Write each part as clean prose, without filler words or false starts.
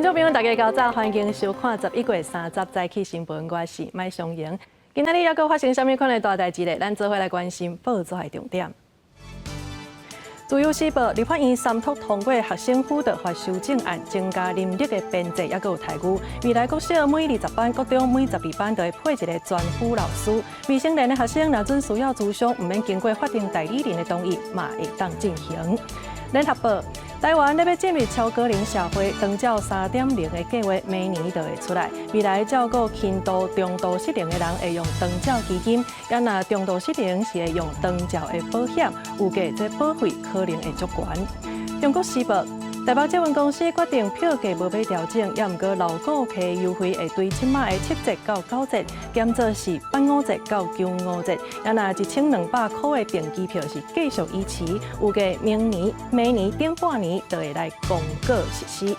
觀眾朋友，大家較早，歡迎收看11月30早起新聞，我是麥松瑩。今仔日猶閣發生啥物款的大代誌咧？咱做伙來關心報紙的重點。自由時報，立法院三讀通過學生輔導法修正案，增加人力的編制，猶閣有待遇。未來國小每20班，國中每12班都會配一个專輔老師。未成年的學生若準需要諮商，毋免經過法定代理人的同意，嘛會當進行。聯合報，台灣咧欲進入超高齡社會，長照3.0的計劃明年就會出來。未來照顧輕度、中度失能的人會用長照基金，啊若中度失能是會用長照的保險，預計這保費可能會足懸。中國時報，台北捷運公司決定票價無欲調整，猶毋過老顧客優惠會對這擺的7折到9折，減做是八五折到九五折。啊若1200箍的訂機票是繼續維持，預計明年明年頂半年就會來公告實施。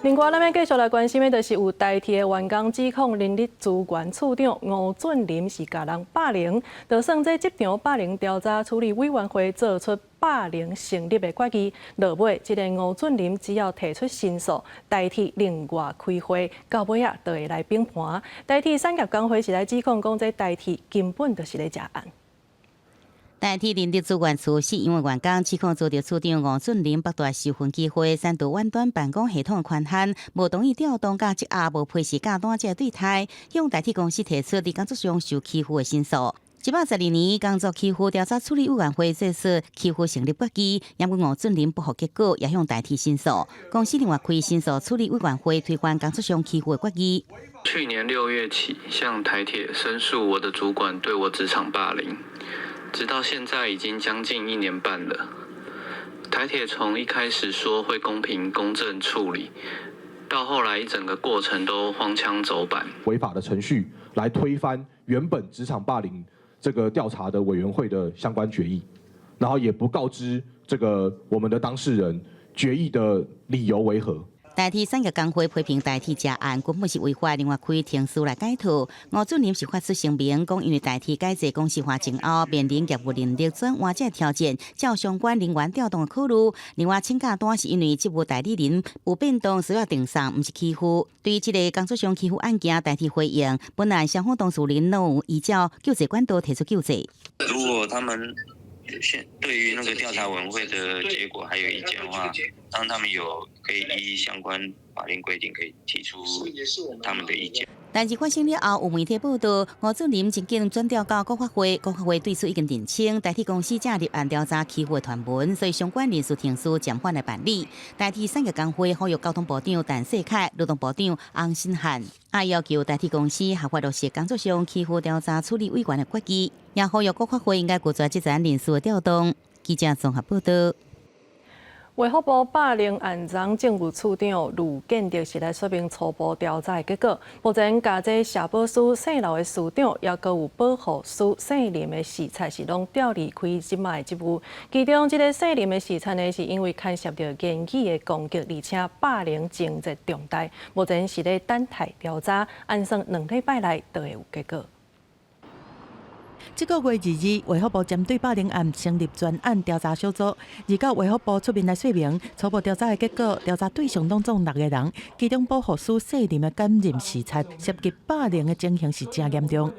另外，咱欲繼續來關心的，就是有台鐵的員工指控人力資源處長吳俊霖是共人霸凌，就算這職場霸凌調查處理委員會做出霸凌成立的決議，落尾這个吳俊霖只要提出申訴，台鐵另外開會，到尾仔就會來評判。台鐵產業工會是來指控講，這台鐵根本就是咧食案。台鐵人力資源處是因為員工指控遭著處長吳俊霖剝奪受訓機會、刪除遠端辦公系統權限、無同意調動佮積壓無批事假單這個對待，向台鐵公司提出佇工作上受欺負的申訴。112年，工作欺負調查處理委員會做出欺負成立決議，毋過吳俊霖不服結果，也向台鐵申訴。公司另外開申訴處理委員會推翻工作上欺負的決議。去年6月起，向台鐵申訴我的主管對我職場霸凌。直到現在已經將近一年半了。台鐵從一開始說會公平公正處理，到後來一整個過程都荒腔走板，違法的程序來推翻原本職場霸凌這個調查的委員會的相關決議，然後也不告知這個我們的當事人決議的理由為何。台鐵產業工會批評台鐵食案根本是違法，另外開程序來解套。吳俊霖是發出聲明，講因為台鐵改制公司化前後，面臨業務能力轉換這個挑戰，照相關人員調動的考慮。另外請假單是因為職務代理人有變動需要訂送，毋是欺負。對於這个工作上欺負案件，台鐵回應，本案雙方當事人攏有依照救濟管道提出救濟。如果他們現對於那個調查委員會的結果還有意見的話，當他們有可以依相關法令規定，可以提出他們的意見。但是發生了後，有媒體報道，吳俊霖曾經轉調到國發會，國發會對此已經澄清，台鐵公司正立案調查欺負的傳聞，所以相關人事程序暫緩來辦理。台鐵產業工會呼籲交通部長陳世凱、勞動部長洪申翰，也要求台鐵公司合法落實工作上欺負調查處理委員的決議，也呼籲國發會應該拒絕這層人事的調動。記者綜合報道。衛福部霸凌案昨政務次長呂建德是來說明初步調查的結果。目前，共這社保司姓劉的司長，猶閣有保護司姓林的視察是攏調離開這擺的職務。其中，這个姓林的視察呢，是因為牽涉著言語的攻擊，而且霸凌情節重大，目前是咧等待調查，按算2禮拜內就會有結果。這个月22，衛福部針對霸凌案成立專案調查小組。29，衛福部出面來說明初步調查的結果，調查對象攏總六个人，其中保護司姓林的擔任視察，涉及霸凌的情形是誠嚴重。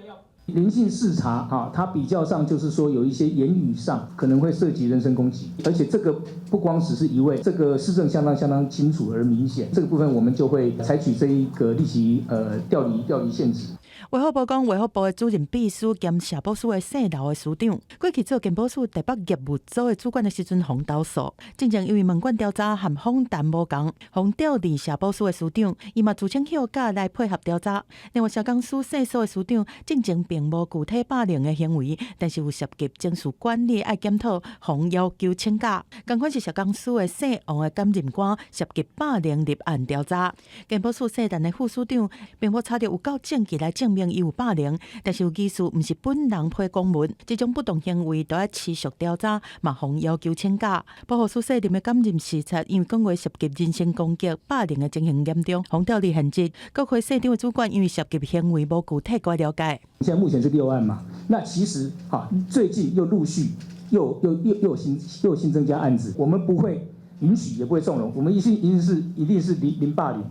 林姓視察，哈，他比較上就是說有一些言語上可能會涉及人身攻擊，而且這個不光只是一位，這個事證相當相當清楚而明顯，這個部分我們就會採取這一個立即調離現職。衛福部講，衛福部的主任秘書兼社保司的姓劉的司長，過去做健保署台北業務組的主管的時陣，予投訴。進前因為問卷調查和訪談無仝，予調離社保司的司長，伊嘛自請休假來配合調查。另外，社工司姓蘇的司長，進前並無具體霸凌的行為，但是有涉及情緒管理愛檢討，予要求請假。仝款是社工司的姓王的擔任官涉及霸凌立案調查。健保署姓陳的副司長，並無查著有夠證據來證明伊有霸凌，但是有疑似毋是本人批公文，這種不當行為都愛持續調查，嘛予要求請假。保護司姓林的擔任視察，因為講話涉及人身攻擊、霸凌的情形嚴重，予調離現職。國會姓張的主管因為涉及行為無具體該了解。現在目前是六案嘛，那其實哈最近又陸續又又又又新又新增加案子，我們不會允許，也不會縱容。我們一定是零霸凌。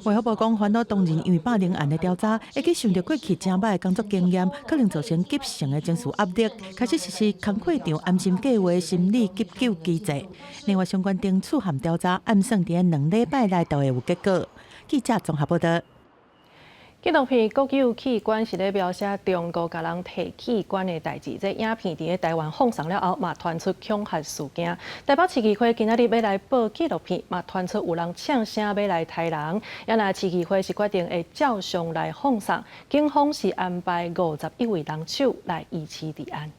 衛福部講，煩惱當人因為霸凌案的調查，會記想著過去誠歹的工作經驗，可能造成急性的情緒壓力，開始實施工課場安心計畫心理急救機制。另外，相關懲處和調查，按算佇2禮拜內就會有結果。記者綜合報道。紀錄片《國有器官》是咧描寫中國共人提器官的代誌。這影片佇咧台灣放送了後，嘛傳出恐嚇事件。台北市議會今仔日欲來播紀錄片，嘛傳出有人嗆聲欲來刣人。啊若市議會是決定會照常來放送，警方是安排51位人手來維持治安。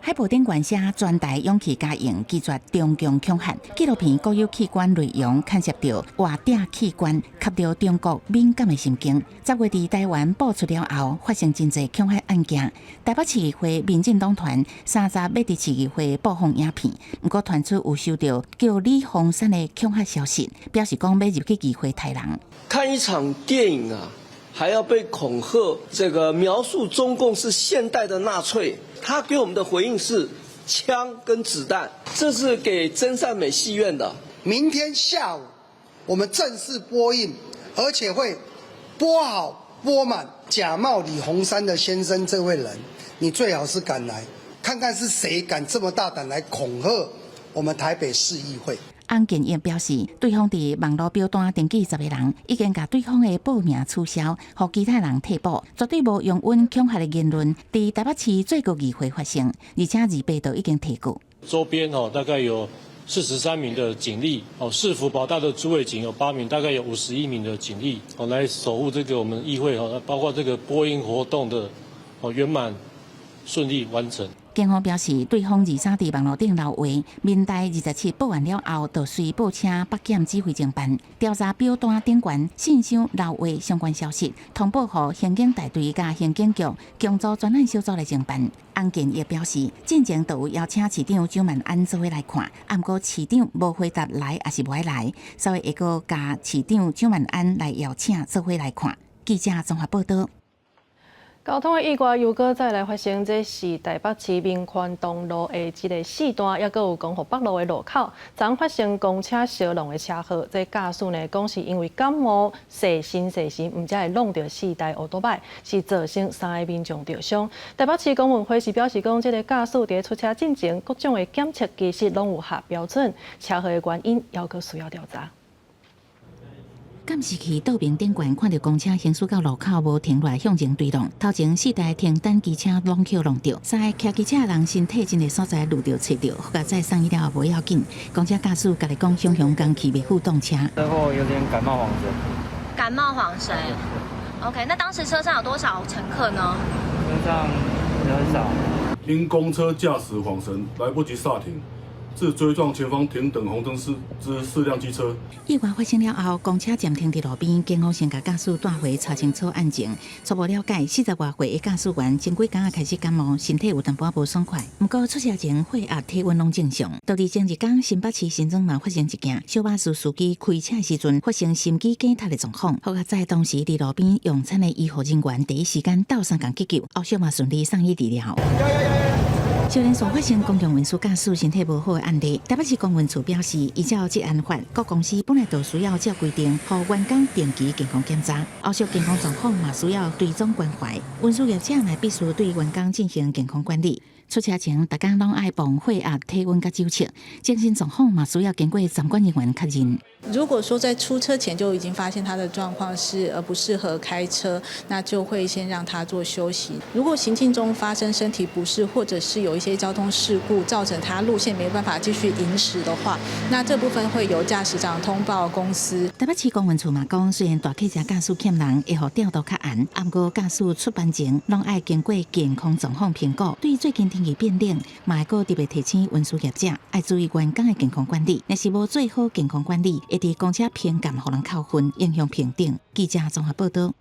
海報頂懸寫全台勇氣加油，拒絕中共恐嚇。紀錄片《國有器官》內容牽涉著活摘器官，吸著中國敏感的神經。10月佇台灣播出了後，發生真濟恐嚇案件。台北市議會民進黨團30欲佇市議會播放影片，毋過傳出有收著叫李鳳山的恐嚇消息，表示講欲入去議會刣人。看一場電影啊，還要被恐嚇，這個描述中共是現代的納粹。他給我們的回應是槍跟子彈，這是給真善美戲院的。明天下午我們正式播映，而且會播好播滿。假冒李鴻山的先生這位人，你最好是敢來看看是誰敢這麼大膽來恐嚇我們台北市議會。洪建義表示，對方佇網路表單登記10個人，已經共對方的報名取消，予其他人替補，絕對無容忍恐嚇的言論。佇台北市最高議會發生，而且28都已經提告。周邊哦，大概有43名的警力，哦，市府保大的主委警有8名，大概有51名的警力，哦，來守護這個我們議會哦，包括這個播映活動的哦圓滿順利完成。警方表示，對方23佇網路頂留話，民代27報案了後，就隨報請北檢指揮偵辦調查表單頂懸信箱留話相關消息，通報予刑警大隊佮刑警局強組專案小組來偵辦。洪建義表示，進前就有邀請市長蔣萬安做伙來看，毋過市長無回答來抑是無愛來，所以會閣共市長蔣萬安來邀請做伙來看。記者綜合報道。交通的意外又閣再來發生，這是台北市民權東路的一个四段，抑閣有光復北路的路口，昨發生公車相挵的車禍。這駕駛呢，講是因為感冒，細心細心，毋才會挵著四台歐多擺，是造成三个民眾著傷。台北市公運會是表示講，這个駕駛佇出車進前，各種的檢測其實攏有合標準，車禍的原因猶閣需要調查。監視器倒屏頂懸，看著公車行駛到路口無停落來向前追撞，頭前四台停等機車攏予挵著，三個騎機車的人身體真濟所在攄著切著，好佳哉送醫了後無要緊。公車駕駛家己講，雄雄剛去袂赴擋車。車禍有點感冒恍神。感冒恍神。OK，那當時車上有多少乘客呢？車上人少。因公車駕駛恍神，來不及剎停。致追撞前方停等紅燈之四輛機車。意外發生了後，公車暫停佇路邊，警方先共駕駛帶回查清楚案情。初步了解，40外歲的駕駛員前幾工開始感冒，身體有淡薄仔無爽快。毋過出車前血壓、體溫攏正常。到佇前一工，新北市新莊嘛發生一件小巴士司機開車時陣發生心肌梗塞的狀況，好佳哉當時佇路邊用餐的醫護人員第一時間鬥相共急救，後續嘛順利送醫治療。小連續發生公共運輸駕駛身體無好的案例，台北市公運處表示，依照職安法，各公司本來就需要照規定，予員工定期健康檢查，後續健康狀況嘛需要追蹤關懷。運輸業者嘛必須對員工進行健康管理。出車前，逐工攏愛磅血壓、體溫佮酒測，精神狀況嘛需要經過站管人員確認。如果說在出車前就已經發現他的狀況是不適合開車，那就會先讓他做休息。如果行進中發生身體不適，或者是有一些交通事故造成他路線沒辦法繼續行駛的話，那這部分會由駕駛長通報公司。台北市公運處嘛講，雖然大客車駕駛欠人會予調度較延，毋過駕駛出班前攏愛經過健康狀況評估。對最近天氣變冷，嘛會閣特別提醒運輸業者愛注意員工的健康管理。若是無做好健康管理，會佇公車評鑑予人扣分，影響評等。記者綜合報道。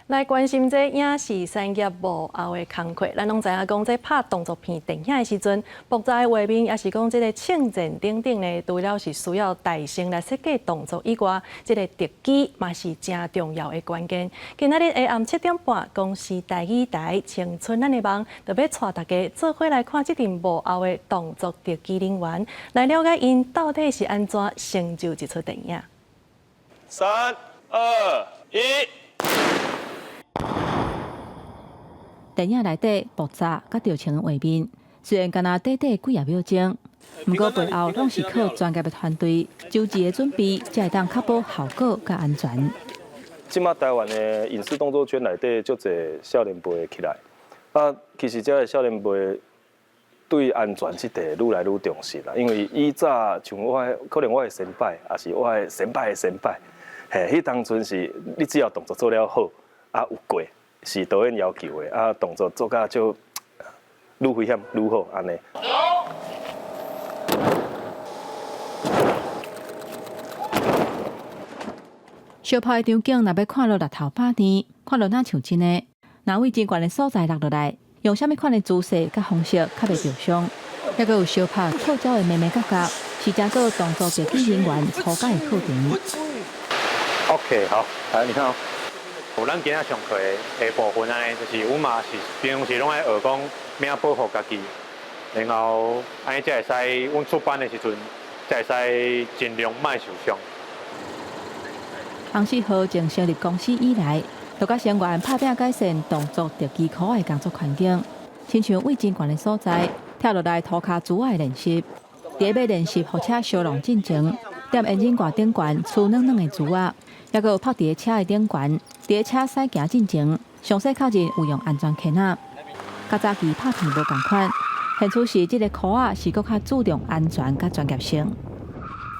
來關心這影視產業幕後的工課，咱攏知影講，這拍動作片電影的時陣，爆炸的畫面，抑是講這个槍戰等等呢，除了是需要大聲來設計動作以外，這个特技嘛是誠重要的關鍵。今仔日下暗7點半，公視台語台《青春咱的夢》就欲帶大家做伙來看這陣幕後的動作特技人員，來了解𪜶到底是按怎成就這齣電影。三、二、一。電影內底爆炸佮著槍的畫面，雖然敢若短短幾仔秒鐘，毋過背後攏是靠專業的團隊周詳的準備，才會當確保效果佮安全。這馬台灣的影視動作圈內底足濟少年輩起來，啊，其實這个少年輩對安全這塊愈來愈重視啦，因為以早像我的，可能我的先輩，抑是我的先輩的先輩，嘿，彼當陣是你只要動作做了好，啊有過。是導演要求的，啊，動作做甲就愈危險愈好按呢。相拍的場景，若欲看落日頭拍電，看落若像真的。若位真懸的所在落落來，用啥物款的姿勢佮方式較袂著傷？抑閣有相拍跳招的眉眉角角，是誠做動作特技人員初階的課程。 OK，好，來你看哦。有咱今仔上課的部分按呢，就是阮嘛是平常時攏愛學講欲按怎保護家己，然後按呢才會使阮出班的時陣，才會使盡量莫受傷。紅四號從成立公司以來，就佮成員拍拚改善動作特技科的工作環境，親像位真懸的所在，拆落來塗跤珠仔的練習，佇咧欲練習予車燒浪進前，踮引擎蓋頂懸粗軟軟的珠仔。抑閣有拍佇咧車的頂懸，佇咧車駛行進前，詳細確認有用安全牽仔。佮早期拍片無仝款，現此時這个科仔是閣較注重安全佮專業性。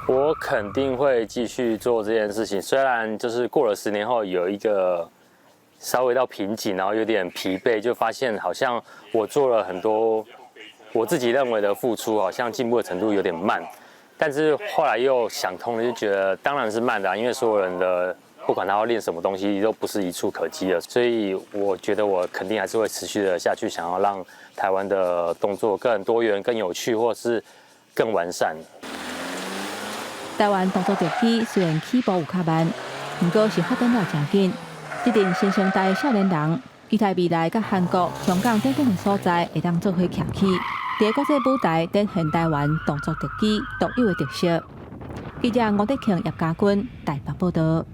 我肯定會繼續做這件事情，雖然就是過了10年後有一個稍微到瓶頸，然後有點疲憊，就發現好像我做了很多我自己認為的付出，好像進步的程度有點慢。但是後來又想通了，就覺得當然是慢的，因為所有人的不管他要練什麼東西，都不是一蹴可幾的。所以我覺得我肯定還是會持續的下去，想要讓台灣的動作更多元、更有趣，或是更完善。台灣動作特技雖然起步有較慢，毋過是發展了誠緊。這陣新生代的少年人，期待未來佮韓國、香港等等的所在會當做伙徛起。佇國際舞台展現台灣動作特技獨有的特色。記者吳德慶、葉家軍台北報導。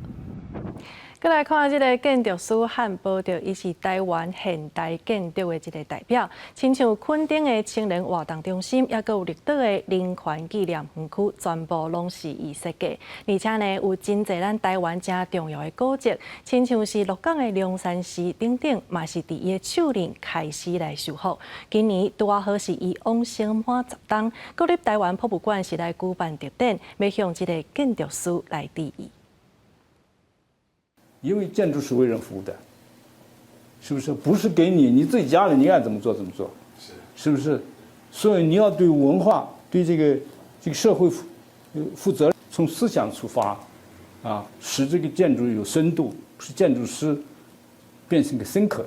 閣來看這个建築師漢寶德，伊是台灣現代建築的一个代表。親像墾丁的青年活動中心，抑閣有綠島的人權紀念園區，全部攏是伊設計。而且呢，有真濟咱台灣誠重要的古蹟，親像是鹿港的龍山寺等等，嘛是佇伊的手裡開始來修復。今年拄仔好是伊往生滿10冬，國立台灣博物館是來舉辦特展，欲向這个建築師來致意。因為建築是為人服務的，是不是？不是給你，你自己家裡你愛怎麼做怎麼做，是，是不是？所以你要對文化、對這個社會負責，從思想出發，啊，使這個建築有深度，使建築師變成個 thinker。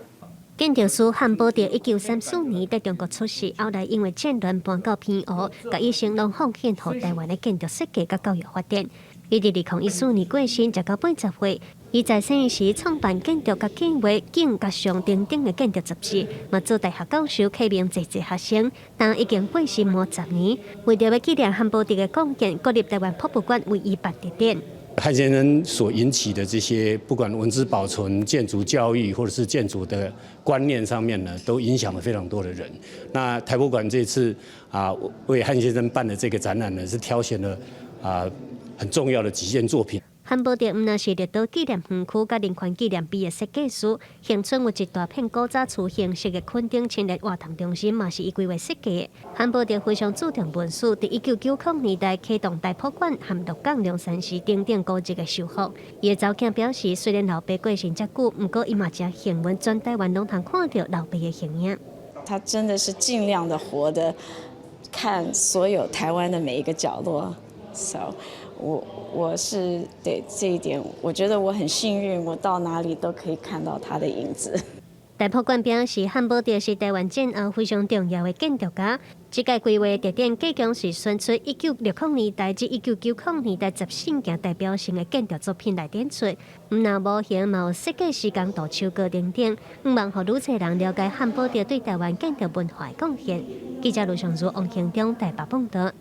建築師漢寶德1934年佇中國出世，後來因為戰亂搬到澎湖，共一生攏奉獻予台灣的建築設計佮教育發展。伊佇2014年過身，食到80歲。伊在生時創辦建築佮計畫、景佮商等等的建築雜誌，嘛做大學教授，啟蒙濟濟學生。但已經過身滿10年，為著欲紀念漢寶德的貢獻，國立台灣博物館為伊辦特展。漢先生所引起的這些，不管文字保存、建築教育，或者是建築的觀念上面呢，都影響了非常多的人。那台博館這次啊，為漢先生辦的這個展覽呢，是挑選了啊很重要的幾件作品。漢寶德毋但是綠島紀念園區佮人權紀念碑的設計師，恆春有一大片古早厝形式的墾丁青年活動中心嘛是伊規劃設計的。漢寶德非常注重文史，佇1990年代啟動台博館和鹿港龍山寺等等古蹟的修復。伊的查某囝表示，雖然老爸過身遮久，毋過伊嘛誠幸運，全台灣攏通看著老爸的形影。他真的是盡量的活得看所有台灣的每一個角落，so。我是對這一點，我覺得我很幸運，我到哪裡都可以看到他的影子。台博館表示，漢寶德是台灣戰後非常重要的建築家。這屆規劃特點計共是選出1960年代至1990年代14件代表性的建築作品來展出。毋但模型，嘛有設計師工圖手稿等等，向望予愈濟人了解漢寶德對台灣建築文化的貢獻。記者盧尚如、王興中台北報道。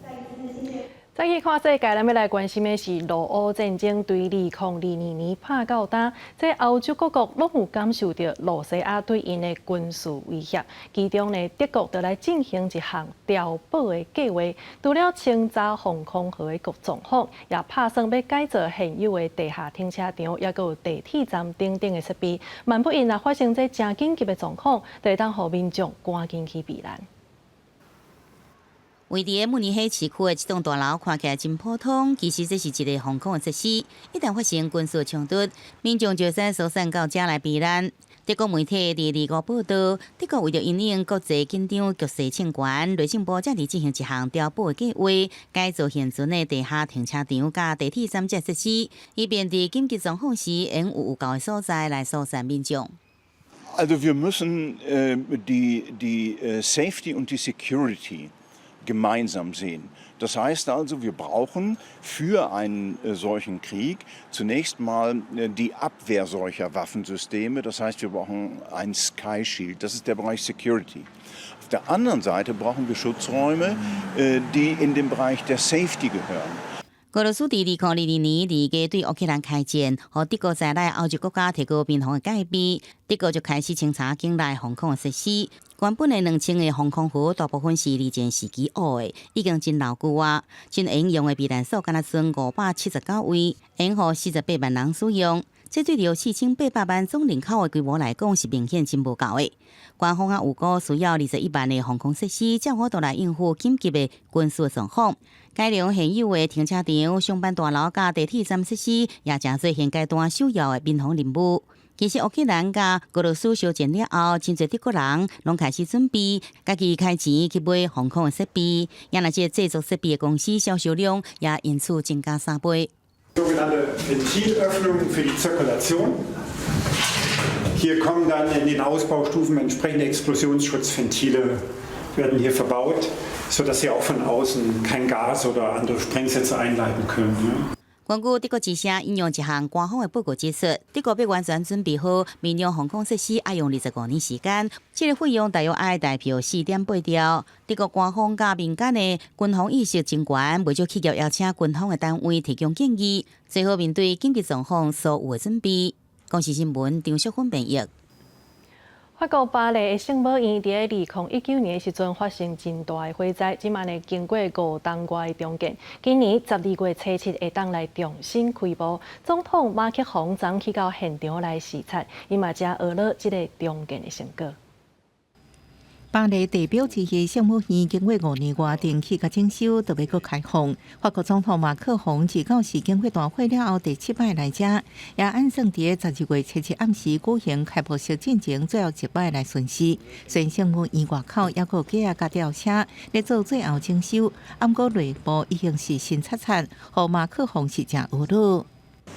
再去看世界，咱欲來關心的是俄烏戰爭對2022年拍到今，這歐洲各國攏有感受著露西亞對𪜶的軍事威脅。其中呢，德國就來進行一項碉堡的計劃，除了清查防空壕的狀況，也拍算欲改造現有的地下停車場，抑閣有地鐵站等等的設備。萬不一若發生這誠緊急的狀況，就會當予民眾趕緊去避難。位佇慕尼黑市區的這棟大樓看起來真普通，其實這是一个防空的設施。一旦發生軍事衝突，民眾就會使疏散到遮來避難。德國媒體佇25報道，德國為著因應國際緊張局勢升懸，內政部正佇進行一項碉堡的計劃，改造現存的地下停車場佮地鐵站這設施，以便佇緊急狀況時，會有有夠的所在來疏散民眾。 Also wir müssen die Safety und die Security gemeinsam sehen. Das heißt also, wir brauchen für einen solchen Krieg zunächst mal die Abwehr solcher Waffensysteme. Das heißt, wir brauchen ein Sky Shield. Das ist der Bereich Security. Auf der anderen Seite brauchen wir Schutzräume, die in den Bereich der Safety gehören. 俄羅斯佇2022年2月對烏克蘭開戰，予德國在內歐洲國家提高民防的戒備，德國就開始清查境內防空設施。原本的2000個防空壕，大部分是二戰時期挖的，已經真老舊啊。真會用的避難所，敢若賰579位，會予48萬人使用。這對著4800萬總人口的規模來講，是明顯真無夠的。官方也預估需要21萬的防空設施，才有法度來應付緊急的軍事狀況。改良現有的停車場、上班大樓佮地鐵站設施，也成做現階段首要的民防任務。其實烏克蘭佮俄羅斯相戰了後，真濟德國人攏開始準備，家己開錢去買防空的設備，也若這製作設備的公司銷售量也因此增加3倍。 Sogenannte Ventilöffnungen für die Zirkulation. Hier kommen dann in den Ausbaustufen entsprechende Explosionsschutzventile werden hier verbaut, sodass sie auch von außen kein Gas oder andere Sprengsätze einleiten können. 根據德國之聲引用一項官方的報告指出，德國欲完全準備好民用防空設施，愛用25年時間，這个費用大約愛台幣4.8兆。德國官方佮民間的軍防意識真懸，袂少企業邀請軍方的單位提供建議，做好面對緊急狀況所有的準備。公視新聞張淑芬編譯。法國巴黎的聖母院佇2019年的時陣發生真大的火災，這馬呢經過5冬外的重建，今年12月初7會當來重新開幕。總統馬克宏昨去到現場來視察，伊嘛誠呵咾這个重建的成果。巴黎地標之一聖母院經過5年外重啟佮整修，就欲閣開放。法國總統馬克宏自九是經過大火了後第七擺來遮，也按算佇12月初7暗時舉行開幕式進前最後一擺來巡視。雖然聖母院外口猶閣有架仔佮吊車咧做最後整修，毋過內部已經是新漆漆，予馬克宏是誠呵咾。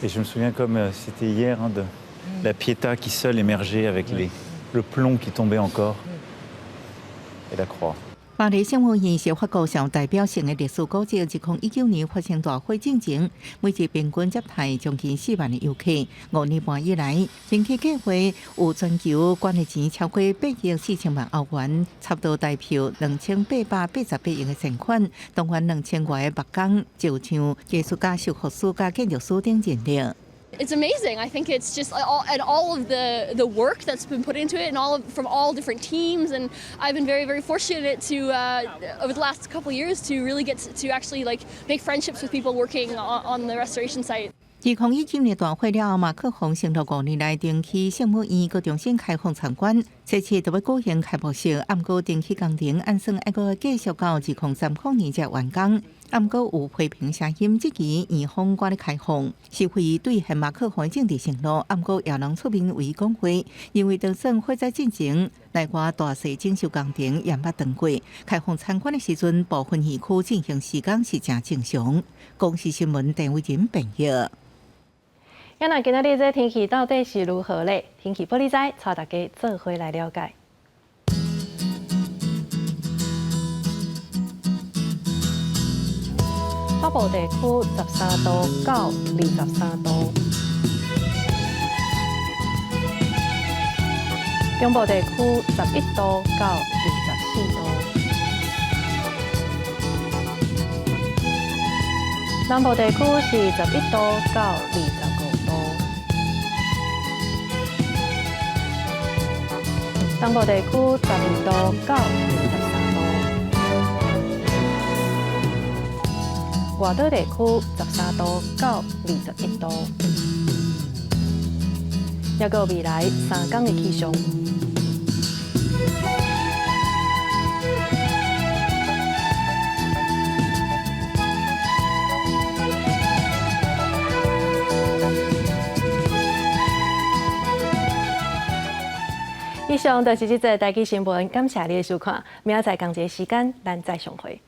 Et je me souviens comme c'était hier de la Pietà qui seule émergeait avec le plomb qui tombait encore et la croix. 巴黎聖母院是法國上代表性的歷史古蹟。2019年發生大火進前，每日平均接待將近4萬的遊客。5年半以來，重啟計劃有全球捐的錢超過8億4千萬歐元，差不多台幣2888億的善款，動員2000外个木工、石匠、藝術家、修復師、佮建築師等人力。 It's amazing. I think it's just all of the work that's been put into it, and all of, from all different teams. And I've been very, very fortunate to over the last couple of years to really get to actually like make friendships with people working on the restoration site. 2019年大火了後，馬克宏承諾5年來定期聖母院閣重新開放參觀，這次就欲舉行開幕式，毋過重啟工程按算愛閣繼續到2030年才完工。毋過有批評聲音質疑園方趕咧開放，是非兌現馬克宏政治承諾。毋過也人出面為講話，認為就算火災進前內外大細整修工程也捌斷過，開放參觀的時陣，部分園區進行時間是誠正常。公視新聞鄧偉仁編譯。那今仔日這天氣到底是如何咧？天氣玻璃仔，帶大家做伙來了解。北部地區13度到23度，中部地區11度到24度，南部地區是11度到25度，東部地區12度到23度。外島地區13度到21度，抑閣未來3天的氣象。以上就是這節台語新聞，感謝你的收看，明仔載仝一个時間，咱再相會。